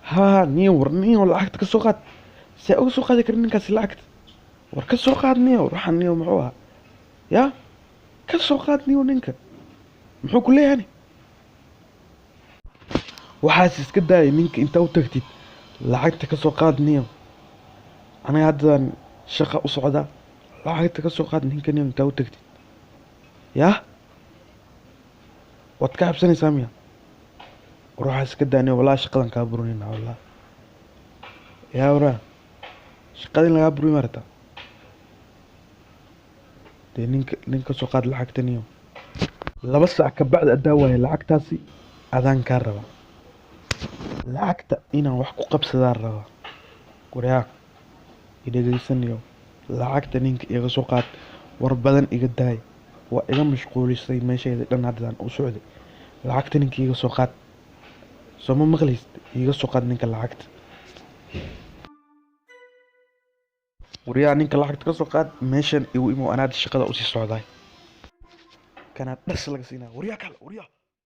Haa niyo, war niyo, lacagta ka soo qaad. See uga soo qaadi kara ninkaasi lacagta? War ka soo qaad niyo. Waxaan niyo muxuu ahaa? Yaa ka soo qaad niyo, ninka muxuu ku leeyahay? Waxaas iska daayay, ninka intaa u tagtid lacagta ka soo qaad niyo. Aniga haddan shaqa u socdaa, lacagta ka soo qaad ninka niyo intaa u tagtid. Yaa waad ka cabsanaysaa miya? War waxaas iska daa niyo, wallahi shaqadan kaa burinayna wallah. Yaa waraa, shaqada in lagaa buriyo ma rabtaa? Dee ninka ninka ka soo qaad lacagta niyo. 2 saac ka bacdi adaa waaye lacagtaasi adaan kaa rabaa. Lacagta inaan wax ku qabsadaan rabaa. Waryaa, i dhegeysan niyo, lacagta ninka iga soo qaad, war badan iga daay, waa iga mashquulisay meeshayda dhan haddaan u socday. Lacagta ninka iga soo qaad, soo ma maqlaysid? Iga soo qaad ninka lacagta. Waryaa, ninka lacagta ka soo qaad, meeshan igu imow, anaa hadda shaqada usii socdaay. Kanaa dhas laga siinaa. Waryaa kale, waryaa.